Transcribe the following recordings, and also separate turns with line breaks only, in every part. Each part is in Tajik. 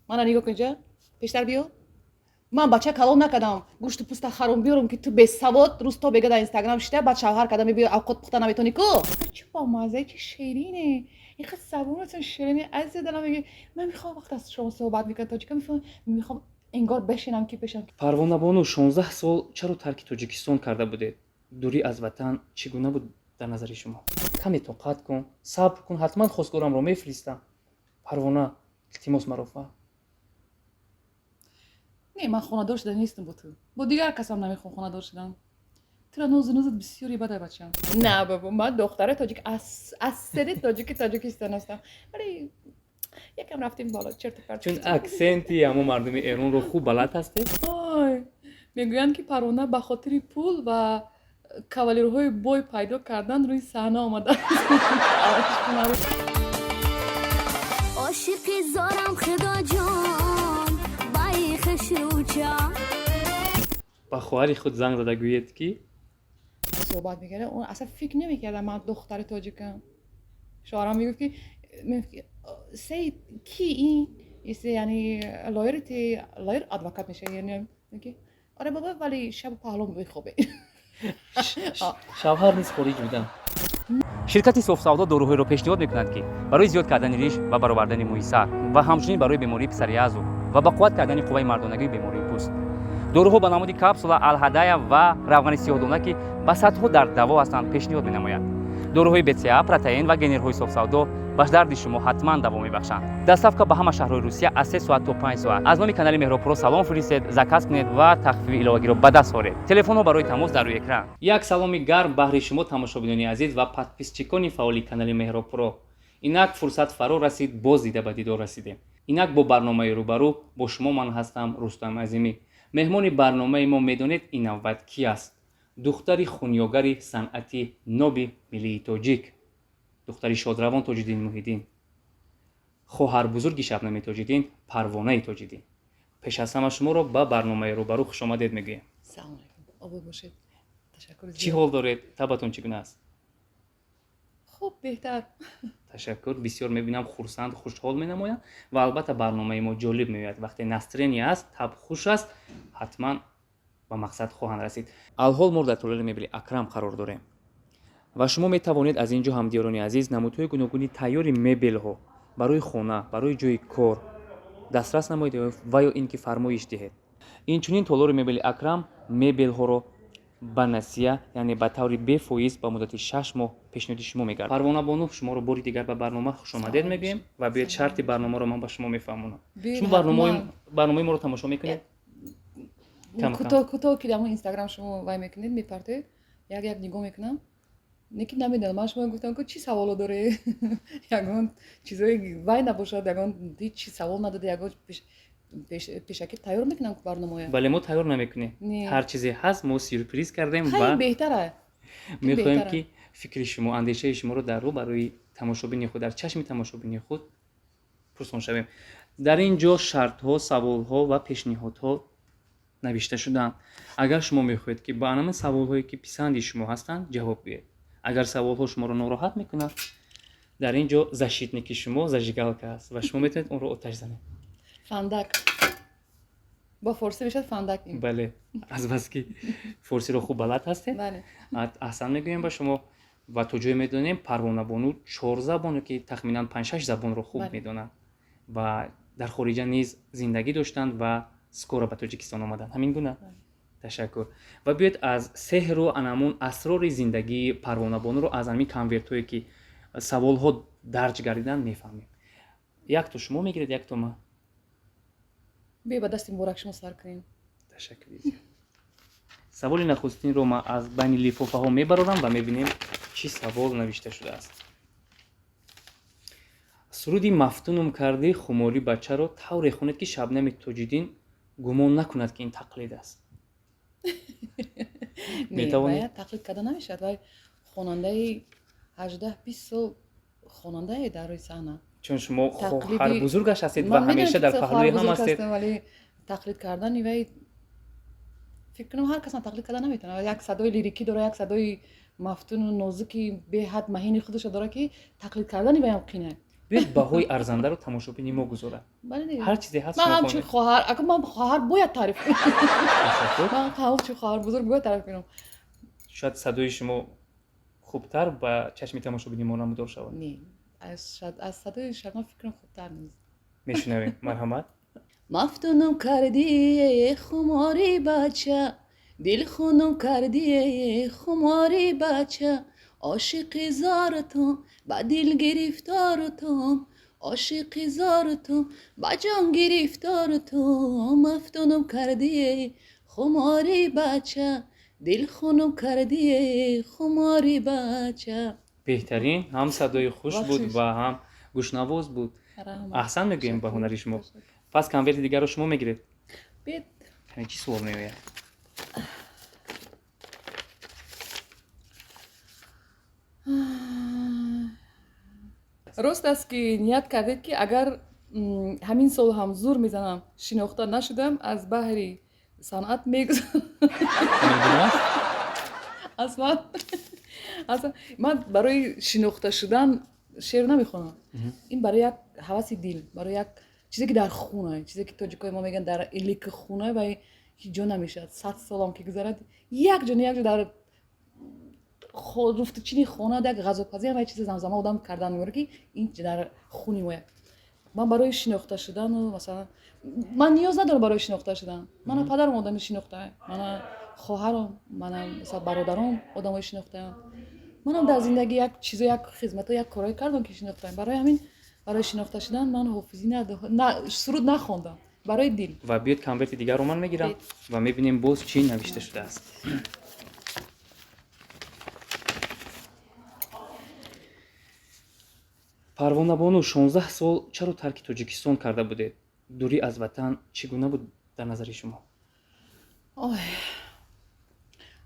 Мана нигоҳ кун, инҷа пештар биё. Ман бача калон накардам, гӯшту пӯста харом биёрам, ки ту бесавод рӯз то бега дар Инстаграм шита, баъд шавҳар карда мебиё, авқот пухта наметонӣ ку. Чӣ бомаззае, чӣ ширине! Инқадр забонатон ширине, азизи дилам. Меги, ман мехоҳам, вақт аз шумо суҳбат мекунам тоҷика, мехоҳам энгор бешинам ки пешам.
Парвонабону, 16 сол чаро тарки Тоҷикистон карда будед? Дурӣ аз ватан чӣ гуна буд дар назари шумо? Каме тоқат кун, сабр кун, ҳатман хостгорамро мефиристам. Парвона, илтимос, маро фаҳм.
Не, ман хонадор шуда нестам бо ту, бо дигар касам намехоҳам хонадор шудан. Тура нозу нозат бисёре бадай, бачам. На бабо, ман духтари тоҷик, ассери тоҷики Тоҷикистон ҳастам, вале якам рафтем боло, черту парт.
Чун аксенти ҳамо мардуми Эронро хуб балад ҳастед.
Ой, мегӯянд, ки Парвона ба хотири пул ва кавалерҳои бой пайдо кардан рӯи саҳна омадааст.
Ошиқи зорам, худоҷон, баи хушрӯча.
Ба хоҳари худ занг зада гӯед, ки
Суҳбат мекарда, он асло фикр намекардам ман духтари тоҷикам. Шоҳарам мегуфт, ки сей ки ин яъне lawyer ти, lawyer, адвокат меша, яъне оре бобо, вале шаб паҳло мехобе.
Шавҳар низ хориҷ буданд. Ширкати Софсавдо доруҳоеро пешниҳод мекунад, ки барои зиёд кардани риш ва баровардани мӯи сар ва ҳамчунин барои бемории псориазу ва ба қувват кардани қувваи мардонагии бемории пӯст. Доруҳо ба намуди капсула, алҳадая ва равғани сиёҳдона, ки ба садҳо дард даво ҳастанд, пешниҳод менамояд. Доруҳои БЦА, протеин ва генерҳои Софсавдо ба дарди шумо ҳатман даво мебахшанд. Доставка ба ҳама шаҳрҳои Русия аз 3 соат то 5 соат. Аз номи канали Меҳробпуро салом фиристед, заказ кунед ва тахфифи иловагиро ба даст оред. Телефонҳо барои тамос дар рӯи экран. Як саломи гарм баҳри шумо, тамошобинони азиз ва подписчикони фаъоли канали Меҳробпуро. Инак фурсат фаро расид, боз дида ба дидор расидем. Инак бо барномаи «Рӯбарӯ» бо шумо ман ҳастам, Рустам Азимӣ. Меҳмони барномаи мо, медонед, ин навбат кӣ аст? Духтари хунёгари санъати ноби миллии тоҷик, духтари шодравон Тоҷиддин Муҳиддин, хоҳарбузурги Шабнами Тоҷиддин, Парвонаи Тоҷиддин. Пеш аз ҳама шуморо ба барномаи «Рӯбарӯ» хушомадед мегӯем.
Салом алейкум, обод бошед, ташаккур.
Чӣ ҳол доред? Табатон чӣ гуна аст?
Хуб, беҳтар.
Ташаккур. Бисёр мебинам, хурсанд, хушҳол менамоянд ва албатта барномаи мо ҷолиб меояд. Вақте настроение аст, таб хуш аст, ҳатман ба мақсад хоҳанд расид. Алҳол мо дар толори мебели «Акрам» қарор дорем ва шумо метавонед аз ин ҷо, ҳамдиёрони азиз, намудҳои гуногуни тайёри мебелҳо барои хона, барои ҷои кор дастрас намоед ва ё ин ки фармоиш диҳед. Инчунин толори мебели «Акрам» мебелҳоро ба насия, яъне ба таври бефоиз, ба муддати 6 моҳ пешниҳоди шумо мегардад. Парвона бону, шуморо бори дигар ба барнома хушомадед мегӯем ва биёед, шарти барномаро ман ба шумо мефаҳмонам. Шумо барномаи моро тамошо мекунед?
Кӯтоҳ кӯтоҳ, ки дар Инстаграм шумо вай мекунед, мепартоед, як як нигоҳ мекунам. Неки намедонам, ман шумо гуфтам, ки чӣ саволо доре, ягон чизои вай набошад, ягон ҳеҷ чи савол надода, ягон пешакӣ тайёр мекунам барномаоя.
Бале, мо тайёр намекунем. Ҳар чизе ҳаст, мо сюрприз кардем ва
беҳтара.
Мехоҳем, ки фикри шумо, андешаи шуморо дар рӯ барои тамошобини худ, дар чашми тамошобини худ пурсон шавем. Дар ин ҷо шартҳо, саволҳо ва пешниҳодҳо навишта шудаанд. Агар шумо мехоҳед, ки ба анама саволҳое, ки писанди шумо ҳастанд, ҷавоб гӯед, агар саволҳо шуморо нороҳат мекунад, дар ин ҷо защитники шумо зажигалка аст ва шумо метавонед онро оташ занед.
Фандак, бо форсӣ мешавад фандак.
Бале, азбаски форсиро хуб балад ҳастед, аҳсан мегӯем ба шумо. Ва то ҷое медонем, Парвонабону чор забоне, ки тахминан панҷ-шаш забонро хуб медонанд ва дар хориҷа низ зиндагӣ доштанд ва скоро ба Тоҷикистон омаданд. Ҳамин гуна? Ташаккур. Ва биёед, аз сеҳру анамун асрори зиндагии Парвонабонуро аз ҳамин конвертҳое, ки саволҳо дарҷ гардиданд, мефаҳмем. Якто шумо мегиред, якто ман.
Бе, ба дасти муборак шумо сар кунем.
Ташаккур. Саволи нахустинро ман аз байни лифофаҳо мебарорам ва мебинем, чӣ савол навишта шудааст. Суруди «Мафтунум кардӣ, хумори бачаро» тавре хонед, ки Шабнами Тоҷиддин гумон накунад, ки ин тақлид аст. Метавонед?
Тақлид карда намешавад. Вай хонандаи 18-20 сол хонандае дар рӯи саҳна.
Чун шумо хоҳарбузургаш ҳастед ва ҳамеша дар паҳлӯи ҳам ҳастед.
Вале тақлид кардани вай, фикр кунам, ҳар касам тақлид карда наметавонад. Як садои лирикӣ дора, як садои мафтуну нозуки беҳад маҳини худашо дора, ки тақлид кардани вайам қина.
Биёед, баҳои арзандаро тамошобини мо гузорад.
Бале.
Ҳар чизе ҳаст,
Ман
шумо
ҳамчун
хонед.
хоҳар, ака, ман хоҳар бояд таъриф кунам.
Ташаккур.
Ман ҳамчун хоҳар бузург бояд таъриф кунам.
Шояд садои шумо хубтар ба чашми тамошобини мо намудор шавад.
Не, аз садои Шабнам фикрам хубтар нест.
Мешунавем, марҳамат.
Мафтунум кардӣ, хумори бача, дилхунум кардӣ, хумори бача, ошиқи зоратум, ба дил гирифторатум, ошиқи зоратум, ба ҷон гирифторатум. Мафтунум кардӣ, хумори бача, дилхунум кардӣ, хумори бача.
Беҳтарин, ҳам садои хуш буд
Бахшиш.
ва ҳам гӯшнавоз буд.
Раҳмат.
Аҳсан мегӯем ба
Ташаккур.
ҳунари шумо.
Ташаккур.
Пас конверти дигарро шумо мегиред.
Бед.
Яъне чӣ суол меояд?
Рост аст, ки ният кардед, ки агар ҳамин сол ҳам зур мезанам, шинохта нашудам, аз баҳри санъат мегузарам?
Ҳамин гуна аст?
Аслан, аслан ман барои шинохта шудан шеър намехонам. Ин барои як ҳаваси дил, барои як чизе, ки дар хуна, чизе, ки тоҷикои мо мегӯянд, дар илики хуна ва ҳеҷ ҷо намешавад. 100 солам ки гузарад, як ҷо не, як ҷо дар руфтучини хона, як ғазопазӣ ва чизе замзама одам кардан меорад, ки ин дар хуни моя. Ман барои шинохта шудану, масалан, ман ниёз надорам барои шинохта шудан. Мана падарам одами шинохта, мана хоҳарам, мана, масалан, бародаром одамои шинохтаям. Манам дар зиндагӣ як чизо, як хизмато, як корое кардам, ки шинохтаям. Барои ҳамин барои шинохта шудан ман ҳофизӣ на, суруд нахондам, барои дил.
Ва биёед, конверти дигарро ман мегирам
Бед.
ва мебинем, боз чӣ навишта шудааст. Парвонабону, 16 сол чаро тарки Тоҷикистон карда будед? Дурӣ аз ватан чӣ гуна буд дар назари шумо?
Ой,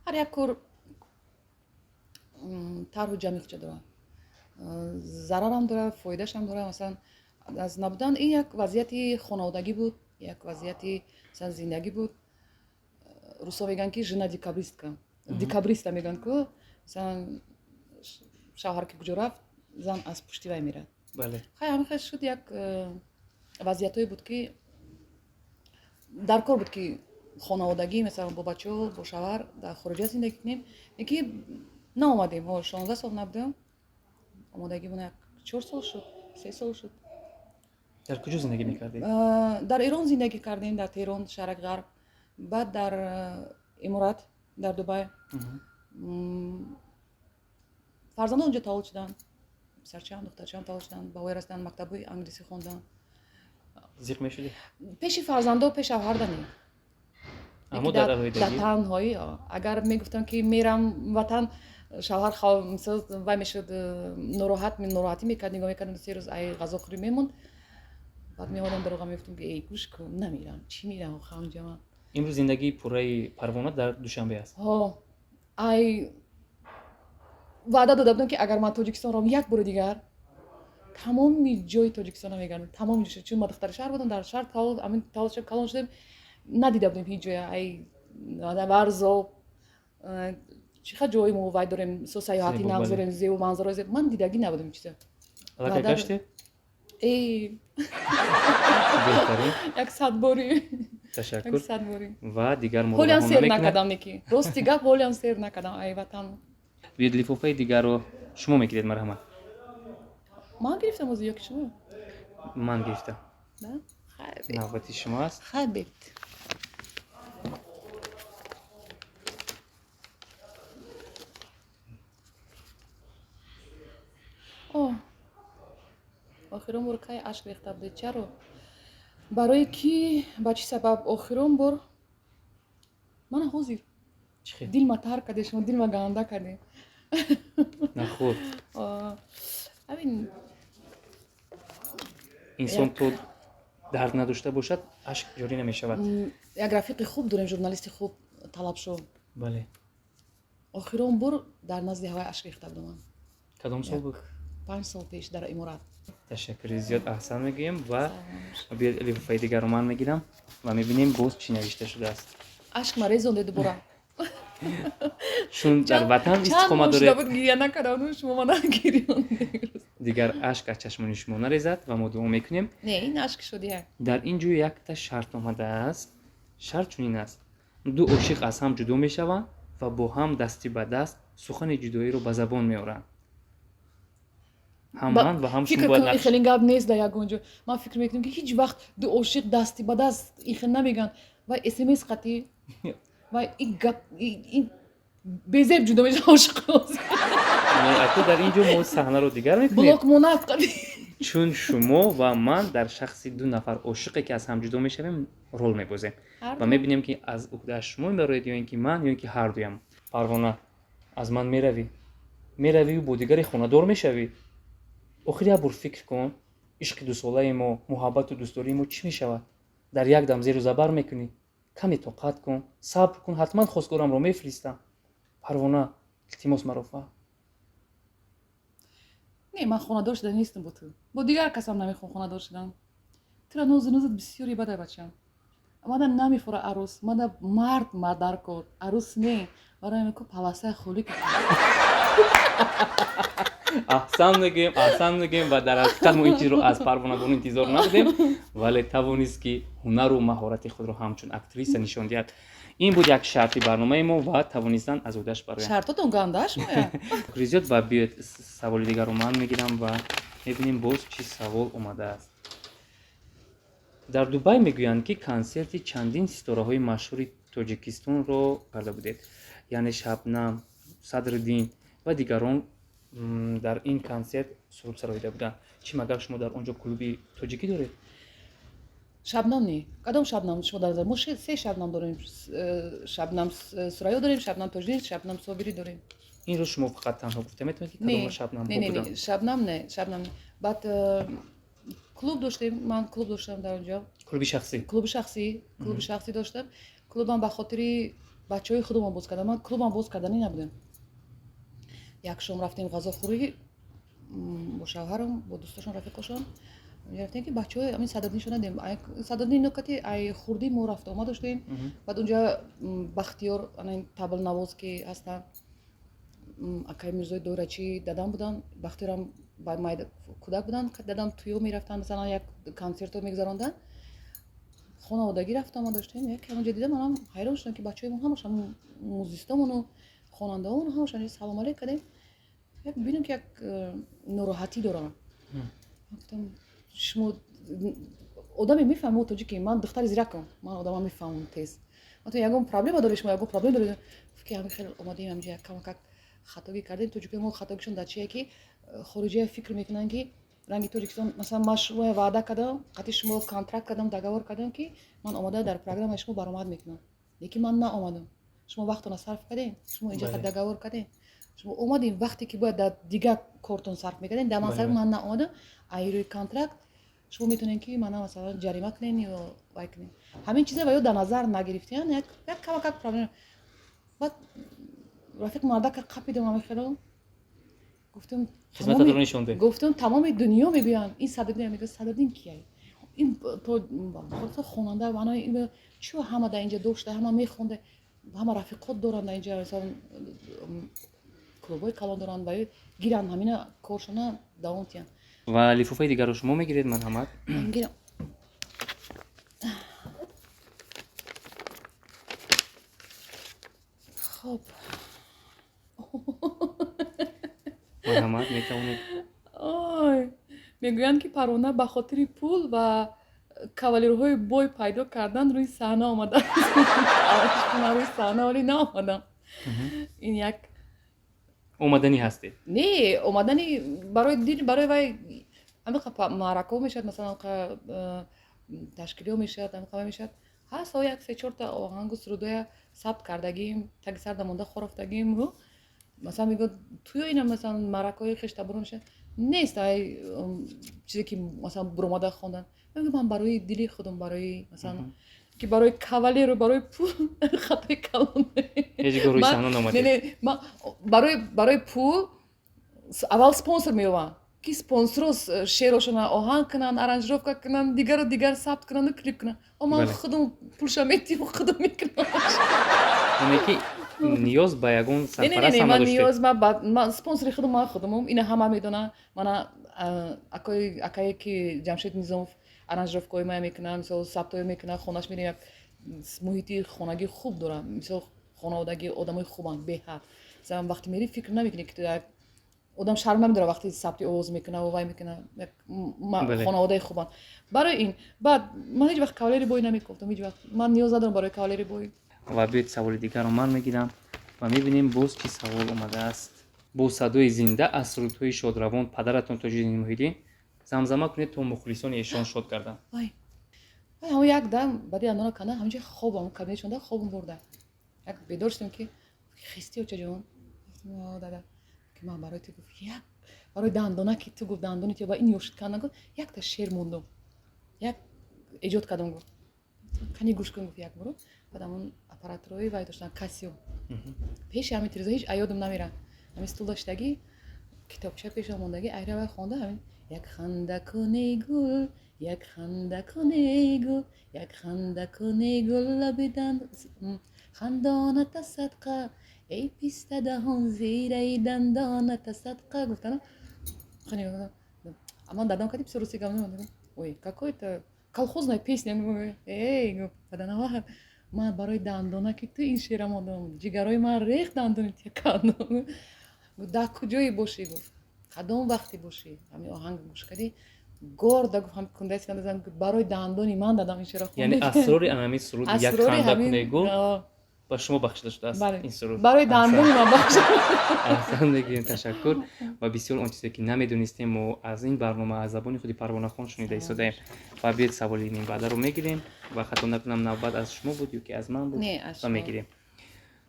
ҳар як кор тарҳу ҷамъи худша дорад, зарарам дорад, фоидашам дорад. Масалан, аз набудан ин як вазъияти хонаводагӣ буд, як вазъияти, масалан, зиндагӣ буд. Русо мегӯянд, ки жена декабристка, декабриста мегӯянд ку, масалан, шавҳар ки куҷо рафт, зан аз пушти вай мерад. Хай, ҳамин хел шуд. Як вазъиятҳое буд, ки дар кор буд, ки хонаводагӣ, масалан, бо бачаҳо, бо шавҳар дар хориҷа зиндагӣ кунем, ки наомадем. Ҳо, 16 сол набудем. Омодагимон як 4 сол шуд, 3 сол шуд.
Дар куҷо зиндагӣ мекардед?
Дар Эрон зиндагӣ кардем, дар Теҳрон, шаҳрак Ғарб, баъд дар Иморат, дар Дубай. Фарзандон онҷо таваллуд шуданд, писарчаам, духтарчаам таваллуд шуданд, ба воя расиданд, мактабҳои англисӣ хонданд.
Зиқ мешудед?
Пеши фарзандо, пеш шавҳарда не.
Аммо дар
дар
алоҳидагӣ?
Танҳоӣ. Агар мегуфтам, ки мерам ватан, шавҳар мисол вай мешуд, нороҳат, нороҳатӣ мекард, нигоҳ мекард, 3 рӯз ай ғазохӯрӣ мемонд. Баъд меомадам, дорога мегуфтам, ки эй, гӯш кун, намерам, чӣ мерам охир онҷа ман?
Имрӯз зиндагии пурраи Парвона дар Душанбе аст.
Ҳо, ай ваъда дода будам, ки агар ман Тоҷикистон равам як бори дигар, тамоми ҷои Тоҷикистонро мегардам, тамоми ҷо, чун ма духтари шаҳр будам, дар шаҳр ҳамин таваллуд шудем, калон шудем, надида будем ҳеҷ ҷоя. Ай Варзоб, чӣ қадр ҷои мо вай дорем, со сайёҳати
Зебо,
нағз
бале.
дорем, зебо, манзараи зебо, ман дидагӣ набудам ин чиза.
Аллакай гаштед?
Эй.
Беҳтарин.
Як сад борӣ, як
Ташаккур.
100 борӣ.
Ва дигар моро
Ҳолиам
раҳо
сер
намекунад.
накардам, неки рости гап, ҳолиам сер накардам ай ватан.
Биёед, лифофаи дигарро шумо мегиред, марҳамат.
Ман гирифтам озӣ ё ки шумо?
Ман гирифтам.
Да? Хай, бед.
Навбати шумо аст.
Хай, бед. О, охирон бор кай ашк рехта будед, чаро, барои ки, ба чӣ сабаб? Охирон бор мана ҳозир.
Чӣ хел?
Дилма тар карде шумо, дилма ганда кардем.
Нахуд.
Ҳамин.
Инсон то дард надошта бошад, ашк ҷорӣ намешавад.
Як рафиқи хуб дорем, журналисти хуб, Талабшо. Охирон бор дар назди ҳавай ашк рехта будам ман.
Кадом сол буд?
5 сол пеш, дар Иморат.
Ташаккури зиёд, аҳсан мегӯем. Ва биёед, лифофаи дигарро ман мегирам ва мебинем, боз чӣ навишта шудааст.
Ашк ма резонде дубора.
Чун дар ватан истиқомат
шуда
доред.
Буд, гиря накардам, шумо мана гирёндед.
Дигар ашк аз чашмони шумо нарезад ва мо дуо мекунем.
Не, ин ашк шудия.
Дар ин ҷо якта шарт омадааст. Шарт чунин аст: ду ошиқ аз ҳам ҷудо мешаванд ва бо ҳам дасти ба даст сухани ҷудоиро ба забон меоранд. Ҳам ман ва ҳам шумо
Фикр
бояд
кунам, ин
нақш
хеле гап нест дар ягон ҷо. Ман фикр мекунам, ки ҳеҷ вақт ду ошиқ дасти ба даст ин хел намегӯянд. Вай смс қатӣ, вай ин гап, ин безеб ҷудо мешава ошиқ.
Не, аку дар ин ҷо мо саҳнаро дигар мекунем.
Блок монад қатӣ.
Чун шумо ва ман дар шахси ду нафар ошиқе, ки аз ҳам ҷудо мешавем, рол мебозем ва мебинем, ки аз уҳдааш шумо мебароед ё ин ки ман, ё ин ки ҳардуям. Парвона, аз ман меравӣ, меравию бо дигаре хонадор мешавӣ. Охир як бор фикр кун: ишқи дусолаи мо, муҳаббату дӯстдории мо чӣ мешавад? Дар як дам зеру забар мекунӣ. Каме тоқат кун, сабр кун, ҳатман хостгорамро мефиристам. Парвона, илтимос, маро фаҳм.
Не, ман хонадор шуда нестам бо ту, бо дигар касам намехоҳам хонадор шудан. Тура нозу нозат бисёре бадай, бачам. Мана намефора арӯс, мана мард мардаркор, арӯс не. Барои ку паласаи холӣ.
Аҳсан мегӯем, аҳсан мегӯем. Ва дар ҳақиқат мо ин чизро аз Парвонабону интизор набудем, вале тавонист, ки ҳунару маҳорати худро ҳамчун актриса нишон диҳад. Ин буд як шарти барномаи мо ва тавонистан аз уҳдаш бароянд.
Шартотон гандаш моя.
Зиёд. Ва биёед, саволи дигарро ман мегирам ва мебинем, боз чӣ савол омадааст. Дар Дубай мегӯянд, ки консерти чандин ситораҳои машҳури Тоҷикистонро карда будед, яъне Шабнам, Садриддин ва дигарон дар ин консерт суруд сароида буданд. Чӣ магар шумо дар он ҷо клуби тоҷикӣ доред?
Шабнам не. Кадом Шабнам шумо дар назар? Мо се Шабнам дорем: Шабнам Сурайё дорем, Шабнам Тоҷиддин, Шабнам Собирӣ дорем.
Инро шумо фақат танҳо гуфта метавонед, ки
Не.
кадома Шабнамҳо
Не, не.
буданд?
Не, Шабнам не, Шабнам не. Баъд клуб доштем, ман клуб доштам дар он ҷо.
Клуби шахсӣ?
Клуби шахсӣ, клуби шахсӣ доштам. Клубам ба хотири бачаҳои худамон боз кардам. Ман клубам боз карданӣ набудем. Як шом рафтем ғазохӯрӣ бо шавҳарам, бо дӯстошон, рафиқошон. Рафтем, ки бачаҳои ҳамин Садриддиншо надем. Садриддин ино кати ай хурдӣ мо рафта омад доштем. Баъд унҷа Бахтиёр, ана ин таблнавоз, ки ҳастанд, акаи Мирзои Дойрачӣ дадам буданд. Бахтиёрам ба майда кӯдак буданд, дадам туё мерафтанд, масалан, як консертҳо мегузаронданд. Хонаводагӣ рафта омад доштем. Як ҳамонҷа дидам, манам ҳайрон шудам, ки бачаҳои мо ҳамаш ҳамун музистомону хонандаҳомон ҳамаш ҳамин. Салом алейк кардем. Як бинам, ки як нороҳатӣ дорам. Гуфтам, шумо одаме мефаҳмем, мо тоҷикем, ман духтари зиракам, ман одама мефаҳмам тез. Ман ягон проблема доред шумо, ягон проблема доред? Гуфт, ки ҳамин хел омадем ҳаминҷа, як камакак хатогӣ кардем. Тоҷикои мо хатогишон дар чие, ки хориҷия фикр мекунанд, ки ранги Тоҷикистон. Масалан, ман шумо ваъда кардам, қатъи шумо контракт кардам, договор кардам, ки ман омада дар программаи шумо баромад мекунам, лекин ман наомадам. Шумо вақтона сарф кардем, шумо инҷа договор кардем, шумо омадем, вақте ки бояд дар дигар кортон сарф мекардем, дар ман сарф, ман наомадам. Ай рӯи контракт шумо метавонед, ки мана, масалан, ҷарима кунед ё вай кунед. Ҳамин чиза ва ё дар назар нагирифтиян. Як камакак проблема. Баъд рафиқ мардака қапидам, ҳамин хело гуфтам.
Хизмататро нишондед.
Гуфтам, тамоми дунё мегӯянд, ин Садриддин. Мегӯяд, Садриддин кия? Ин то хонанда ана чӯ ҳама дар инҷа дошта, ҳама мехонда, ҳама рафиқот доранд дар инҷа, масалан, клубҳои калон доранд ва гиранд, ҳамина коршона давом тиҳанд.
Ва лифофаи дигарро шумо мегиред, марҳамат.
Гирам. Хоб.
Марҳамат, метавонед.
Ой, мегӯянд, ки Парвона ба хотири пул ва кавалерҳои бой пайдо кардан рӯи саҳна омадааст. Ман рӯи саҳна вале наомадам. Ин як
Омаданӣ ҳастед?
Не, омадани барои дил, барои вай ҳамиқа маъракаҳо мешавад, масалан, ҳамиқа ташкилиҳо мешавад, ҳамиқа вай мешавад. Ҳаст як се чорта оҳангу сурудоя сабт кардагим, таги сарда монда хорафтагим. Масалан, мегӯяд, туё ина, масалан, маъракаҳои хештаборо мешавад, нест ай чизе, ки масалан, буромада хондан. Мегӯям, ман барои дили худам, барои, масалан, ки барои кавалеру барои пул хатои калон.
Ҳеҷ гоҳ рӯи саҳна наомадед?
Не, ман барои пул аввал спонсор меёбам, ки спонсорро шеърошона оҳанг кунанд, аранжировка кунанд, дигару дигар сабт кунанду клип кунанд. О, ман худам пулша метиҳам, худам мекунам.
Яъне ки Ниёз ба ягон
Не, не, не,
сарпараст
не,
ҳам
ман
надоштед.
ниёз, ман спонсори худам, ман худамам, ина ҳама медонанд. Мана акои, акае ки Ҷамшед Низомов аранжировкаҳои мая мекунад, мисол, сабтҳое мекунад, хонаш мерем, як муҳити хонагӣ хуб дорам, мисол, хонаводагӣ одамои хубанд беҳад. Масалан, вақте мерӣ, фикр намекунӣ, ки ту як одам шарм намедорад, вақте сабти овоз мекунад ва вай мекунад, як хонаводаи хубанд. Барои ин баъд ман ҳеҷ вақт кавалери бой намекуфтам, ҳеҷ вақт ман ниёз надорам барои кавалери бой.
Ва биёед, саволи дигарро ман мегирам ва мебинем, боз чӣ савол омадааст. Бо садои зинда аз сурудҳои шодравон падаратон Тоҷиддини Муҳиддин замзама кунед, то мухлисони эшон шод гарданд.
Вай вай, ҳамон як дам баъди андона канда, ҳаминҷа хобам, кабинетшонда хобам бурда, як бедор шудам, ки хисти, очаҷон. Гуфтам: «О, дада». Ки ман барои ту, гуфт, як барои дандона, ки ту, гуфт, дандони ту ба ин ёшид канда, гуфт, якта шеър мондум, як эҷод кардам, гуфт, қани гӯш кун, гуфт, як боро. Баъд ҳамон аппаратрои вай доштан, Касио, пеши ҳамин телевизор, ҳеҷ аёдам намерам, ҳамин стул доштагӣ, китобча пешам мондагӣ, айра вай хонда, ҳамин: «Як ханда куни гул, як ханда куни гул, як ханда куни гул, лаби хандоната садқа, эй писта даҳон, зираи дандоната садқа», гуфтана. Ман дадам кади бисёр руси гап намедонам: «Ой, какой-то колхозная песня». Эй, гуфт, баданава ман барои дандона, ки ту ин шеъра мондам, ҷигарои ман рехт, дандони тия кандон. Дар куҷое бошӣ, гуфт, кадом вақте бошӣ, ҳамин оҳанг гӯш кардӣ, горда, гуфт, ҳам кундаи синадазан, барои дандони ман дадам ин шеъра.
Яъне асрори анами суруд «Як ханда куне гул» ба шумо бахшида шудааст ин суруд.
Барои дандони ман бахшида.
Аҳсан мегӯем, ташаккур. Ва бисёр он чизе ки намедонистем, мо аз ин барнома аз забони худи Парвонахон шунида истодаем. Ва биёед, саволи минбаъдаро мегирем. Ва хато накунам, навбат аз шумо буд ё ки аз ман буд? Ва мегирем.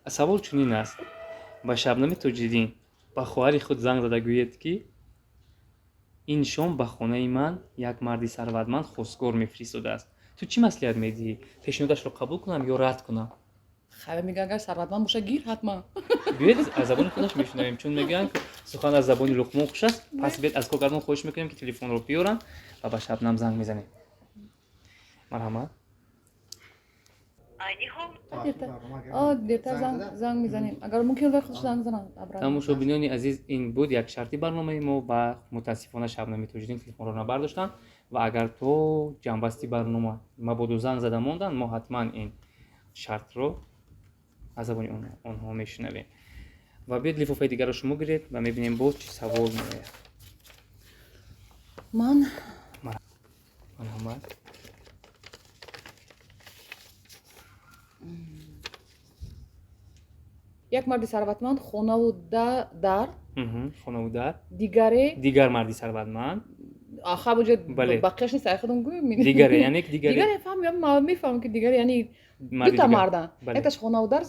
Савол чунин аст: ба Шабнами Тоҷиддин, ба хоҳари худ занг зада гӯед, ки ин шом ба хонаи ман як марди сарватманд хостгор мефиристодааст. Ту чӣ маслиҳат медиҳӣ? Пешниҳодашро қабул кунам ё рад кунам?
Хайр, мега, агар сарватманд боша, гир ҳатман.
Биёед, аз забони худаш мешунавем, чун мегӯянд, сухан аз забони Луқмон хуш аст. Пас биёед, аз коргардон хоҳиш мекунем, ки телефонро биёранд ва ба Шабнам занг мезанем. Марҳамат.
Дертар занг мезанем, агар мумкин, вай худаш занг занад.
Тамошобинони азиз, ин буд як шарти барномаи мо ва мутаассифона Шабнами Тоҷиддин телефонро набардоштанд. Ва агар то ҷамъбасти барнома мабодо занг зада монданд, мо ҳатман ин шартро аз забони онҳо мешунавем. Ва биёед, лифофаи дигарро шумо гиред ва мебинем, боз чӣ савол меояд.
Ман
Марҳамат.
Як марди сарватманд хонаву дар
Хонаву дар.
Дигаре.
Дигар марди сарватманд.
Хабуҷа.
Бале.
Бақияш нест, ай худам гӯем.
Дигаре, яъне дигаре.
Дигаре, фаҳм, мефаҳмам, ки дигаре, яъне
марди
дута
дигар.
Мардан. Якташ хонаву дар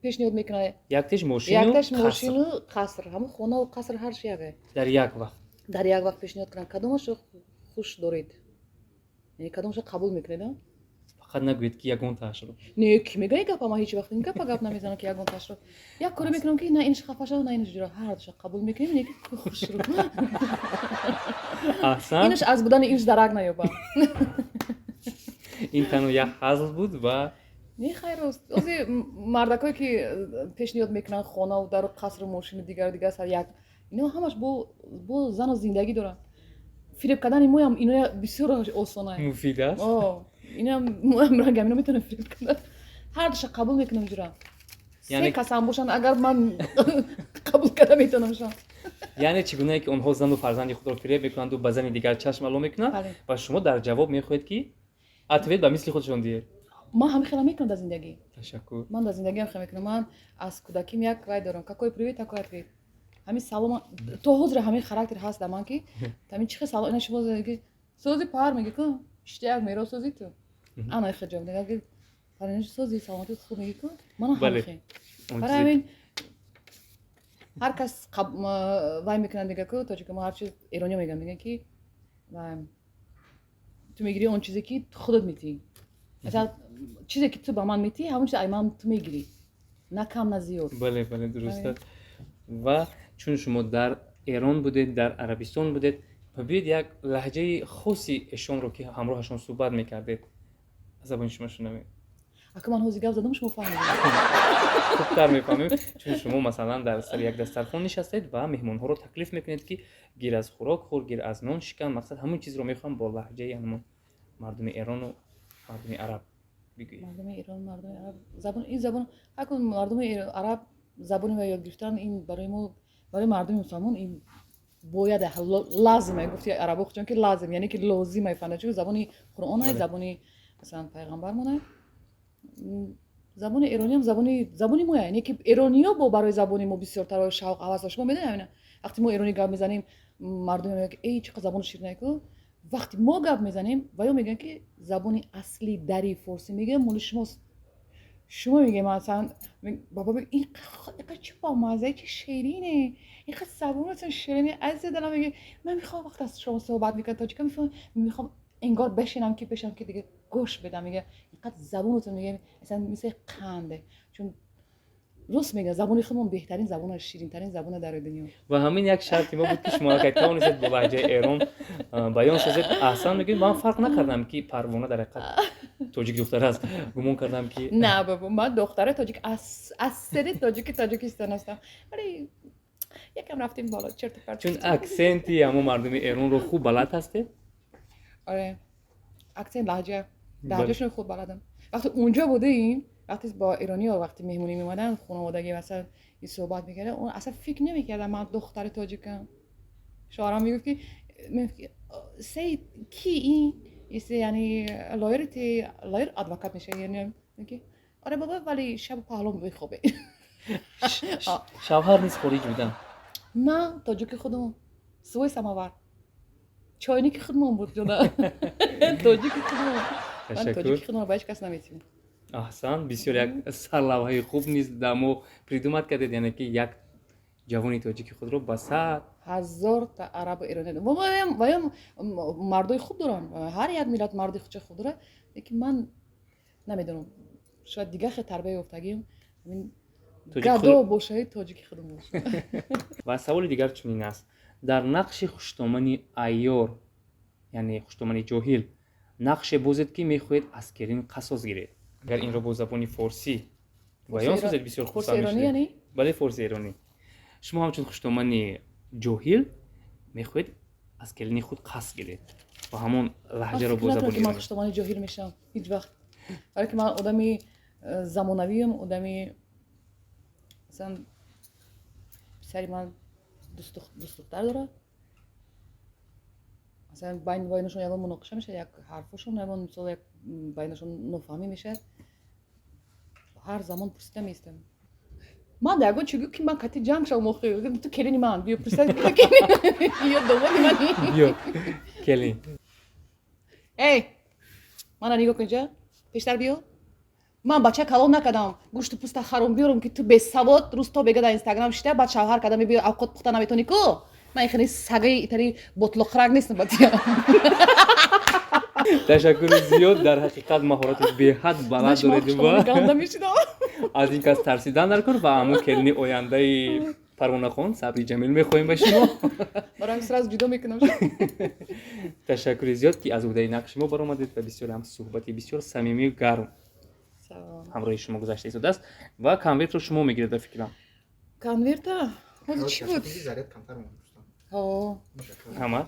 пешниҳод мекунад.
Яктеш мошину
якташ
қаср.
Мошину қаср. Ҳамун хонаву қаср ҳарш яке.
Дар як вақт.
Дар як вақт пешниҳод кунанд, кадомашро хуш доред, яъне кадомашро қабул мекунед, а?
Фақат нагӯед, ки ягонтаашро.
Не, ки мега ин гапа? Ман ҳеҷ вақт ин гапа гап намезанам, ки ягонтаашро. Як коре мекунам, ки на инш хафа шава, на инш ҷура, ҳардуша қабул мекунем, не ки хушрӯ.
Аҳсан.
Инаш аз будани инш дарак наёбам.
Ин танҳо як ҳазл буд ва
Не, хайр, рост, ози мардакое ки пешниҳод мекунанд хонаву дару қасру мошину дигару дигар сар як, ино ҳамаш бо зану зиндагӣ доранд. Фиреб кардани моям иноя бисёр осона.
Муфид аст.
Инам моям рангам, ино метавонам фиреб карда. Ҳардуша қабул мекунам, ҷура. Се касам бошанд, агар ман қабул карда метавонамшон.
Яъне чӣ гунае ки онҳо зану фарзанди худро фиреб мекунанду ба зани дигар чашм ало мекунанд ва шумо дар ҷавоб мехоҳед, ки ответ ба мисли худшон диҳед.
Ман ҳамин хела мекунам дар зиндагӣ.
Ташаккур.
Ман дар зиндагиам хела мекунам. Ман аз кӯдаким як вай дорам: какой привет, такой ответ. Ҳамин салома то ҳозир ҳамин характер ҳаст дар ман, ки ҳамин чӣ хел салом ина шумо ки сози пар меги ку ишта як меро сози ту ана хел ҷавоб мега, ки паринаш сози, саломатӣ хуб меги ку, мана
Бале.
ҳамин хел.
Он
Барои
чизе
ҳамин ҳар кас вай мекунад, мега ку тоҷика мо ҳар чиз, эрониё мегӯянд, мегӯянд, ки вай, ту мегирӣ он чизе, ки ту худат метиҳӣ. Масалан, чизе ки ту ба ман метиҳӣ, ҳамон чиз ай ман ту мегирӣ, на кам, на зиёд.
Бале, дуруст
Бале.
аст. Ва чун шумо дар Эрон будед, дар Арабистон будед, ва биёед, як лаҳҷаи хоси эшонро, ки ҳамроҳашон суҳбат мекардед, аз забони шумо шунавем.
Ака, ман ҳозир гап задам, шумо фаҳмидед.
Хубтар мефаҳмем, чун шумо, масалан, дар сари як дастархон нишастед ва меҳмонҳоро таклиф мекунед, ки гир аз хӯрок хӯр, гир аз нон шикан. Мақсад, ҳамон чизро мехоҳам бо лаҳҷаи ҳамон мардуми эрону мардуми араб бигӯед.
Мардуми эрон, мардуми араб, забон, ин забон, ҳар мардуми араб забони ва ёд гирифтан, ин барои мо, барои мардуми мусалмон ин бояд, лазиме. Гуфти арабо чун ки лазим, яъне ки лозиме, фанда, чун забони Қуръон, забони, масалан, пайғамбармоне. Забони эрониам забони моя, яъне ки эрониё бо барои забони мо бисёртар шавқ, ҳавас дошт. Шумо медонед, ҳамина вақти мо эронӣ гап мезанем, мардум мегӯянд, ки эй, чӣ қадр забони ширине ку. Вақти мо гап мезанем, ва ё мегӯянд, ки забони асли дари форсӣ, мегӯям, моли шумост. Шумо мегӯем, масалан, баба, инқадр чӣ бомаззае, чӣ ширине, инқадр забонатон ширине, азиз дилам. Мегӯ, ман мехоҳам, вақт аз шумо суҳбат мекунам тоҷика, мехоҳам энгор бешинам, ки бешинам, ки дига гӯш бидам. Мега, инқадр забонатон, мега, аслан мисли қанде. Чун рост мега, забони худмон беҳтарин забон, ширинтарин забона дар дунё.
Ва ҳамин як шарти мо буд, ки шумо аллакай тавонистед бо лаҳҷаи эрон баён созед. Аҳсан мегӯед. Ман фарқ накардам, ки Парвона дар ҳақиқат тоҷик духтар аст. Гумон кардам, ки
На бабо, ман духтари тоҷик, асли тоҷики Тоҷикистон ҳастам, вале якам рафтем боло, черту парт.
Чун аксенти ҳамон мардуми эронро хуб балад ҳастед.
Оре, аксент, лаҳҷа, лаҳҷашон хуб баладам. Вақте унҷо будем, вақте бо эрониё, вақте меҳмонӣ меомаданд, хонаводагӣ, масалан, суҳбат мекардам, он аслан фикр намекардам ман духтари тоҷикам. Шоҳрам мегуфт, ки сей ки ин яъне lawyer, ти lawyer, адвокат меша, яъне ки оре баба, вале шаб паҳло мехобе.
Шавҳар низ хориҷ будан?
На, тоҷики худамон, свой самовар, чойники худмон буд, ҷона, тоҷики худмон. Ман тоҷики худмон ба ҳеҷ кас наметиҳам.
Аҳсан, бисёр як сарлавҳаи хуб низ дар мо придумать кардед, яъне ки як ҷавони тоҷики худро ба сад
ҳазорта арабу эрони ваям мардои хуб доранд. Ҳар як миллат марди худша хуб дорад, лекин ман намедонам, шояд дигар хел тарбия ёфтагим, ҳамин гадо бошаи, тоҷики худам боша.
Ва саволи дигар чунин аст: дар нақши хуштомани айёр, яъне хуштомани ҷоҳил, нақше бозед, ки мехоҳед аз келин қасос гиред. Агар инро бо забони форсӣ баён созед, бисёр хурсанд мешудем. Бале, форси эронӣ. Шумо ҳамчун хуштомани ҷоҳил мехоҳед аз келини худ қасд гиред ва ҳамон лаҳҷаро бо забони
Ман хуштомани ҷоҳил мешавам ҳеҷ вақт, барое ки ман одами замонавиам, одами, масалан, писари ман дӯстдухтар дорад. Масалан, байнашон ягон муноқиша мешавад, як ҳарфошон, ягон мисол, як байнашон нофаҳмӣ мешавад, ҳар замон пурсида меистам. Ман дар ягон чи гӯ, ки ман кати ҷанг шавам охи, ту келини ман биё, пурсида, ё домоди мани.
Биё, келин.
Эй, мана нигоҳ кун, инҷа пештар биё. Ман бача калон накардам, гӯшту пӯста харом биёрам, ки ту бесавод рӯз то бега дар Инстаграм шита, баъд шавҳар карда мебиё, авқот пухта наметонӣ ку. Ман хеле сагаи итари ботлоқрак нестам ба тия.
Ташаккури зиёд. Дар ҳақиқат маҳорати беҳад баланд доред ва аз ин кас тарсидан дар кор. Ва ҳамун келини ояндаи Парвонахон сабри ҷамил мехоҳем ба шумо.
Барои сразу ҷудо мекунам.
Ташаккури зиёд, ки аз уҳдаи нақши мо баромадед ва бисёр ҳам суҳбати бисёр самимию гарм ҳамроҳи шумо гузашта истодааст. Ва конвертро шумо мегиред, ба фикрам.
Конверта ҳозир чӣ буд?
Ҳама.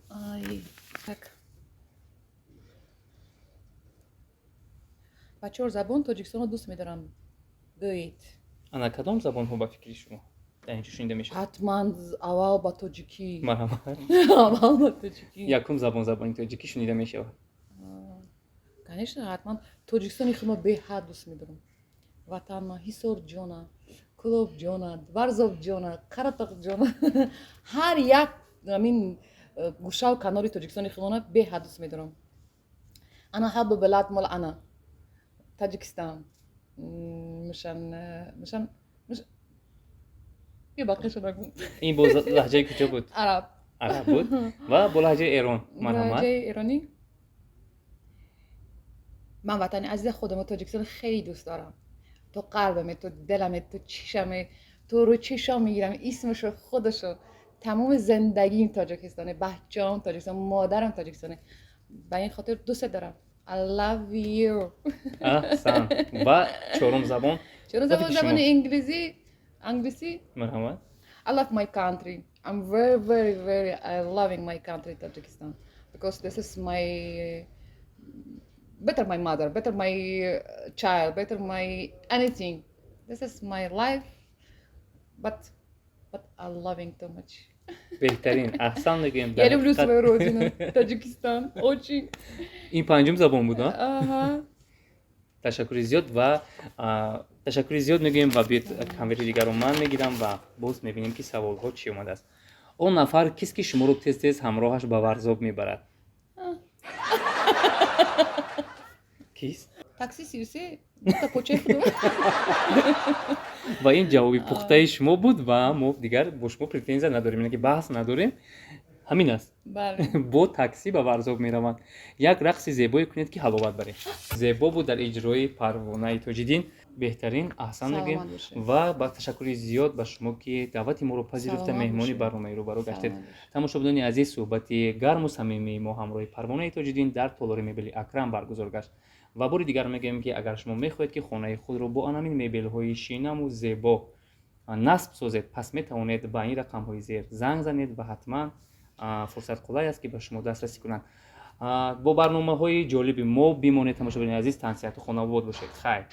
Ай, так, ба чор забон Тоҷикистонро дӯст медорам гӯед.
Ана кадом забонҳо, ба фикри шумо, дар инҷо шунида мешавад?
Ҳатман аввал ба тоҷикӣ.
Марҳамат.
Аввал ба тоҷикӣ.
Якум забон, забони тоҷикӣ шунида мешавад.
Конечно, ҳатман Тоҷикистони худро беҳад дӯст медорам. Ватанма Ҳисор ҷона, Кӯлоб ҷона, Варзоб ҷона, Қаратоқ ҷона, ҳар як амин гӯшаву канори Тоҷикистони худона беҳад дӯст медорам. Ана ҳаббу билад мол ана Таҷикистон, мишан мишан ё бақиша нагӯ.
Ин бо лаҳҷаи куҷо буд?
Араб.
Араб буд. Ва бо лаҳҷаи эрон, марҳамат.
Лаҳҷаи эронӣ: ман ватани азизи худам Тоҷикистон хеле дӯст дорам. То қалбаме, то диламе, то чишаме, то рӯи чишам мегирам исмашо, худашо. Тамоми зиндагиим Тоҷикистоне, бачаам Тоҷикистон, модарам Тоҷикистоне. Ба ин хотир дӯстат дорам. I love you.
Аҳсан. Ва чорум забон?
Чорум
Ба
забон
фикри шумо?
Забони инглизӣ, англисӣ.
Марҳамат.
I love my country. I'm very, very, very I loving my country, Tajikistan, because this is my better my mother, better my child, better my anything. This is my life, but I loving too much.
Беҳтарин, аҳсан мегӯем.
Я люблю свою родину, Таджикистан, очень.
Ин панҷум забон буд, а?
Ага.
Ташаккури зиёд ва ташаккури зиёд мегӯем ва биёед, конверти дигарро ман мегирам ва боз мебинем, ки саволҳо чӣ омадааст. Он нафар кист, ки шуморо тез тез ҳамроҳаш ба Варзоб мебарад? Кист?
Такси 33, дута почаи худо.
Ва ин ҷавоби пухтаи шумо буд ва мо дигар бо шумо претензия надорем, яъне ки баҳс надорем, ҳамин аст.
Бале.
Бо таксӣ ба Варзоб мераванд. Як рақси зебое кунед, ки ҳаловат барем. Зебо буд дар иҷрои Парвонаи Тоҷиддин. Беҳтарин, аҳсан мегӯем.
Саломат бошед.
Ва ба ташаккури зиёд ба шумо, ки даъвати моро пазируфта,
Саломат
меҳмони
бошед.
барномаи «Рӯбарӯ» гаштед.
Саломат бошед.
Тамошобинони азиз, суҳбати гарму самимии мо ҳамроҳи Парвонаи Тоҷиддин дар толори мебели «Акрам» баргузор гашт. Ва бори дигар мегӯем, ки агар шумо мехоҳед, ки хонаи худро бо анамин мебелҳои шинаму зебо насб созед, пас метавонед ба ин рақамҳои зер занг занед ва ҳатман фурсат қулай аст, ки ба шумо дастрасӣ кунанд. Бо барномаҳои ҷолиби мо бимонед, тамошобинони азиз. Тансиҳату хонавод бошед. Хайр.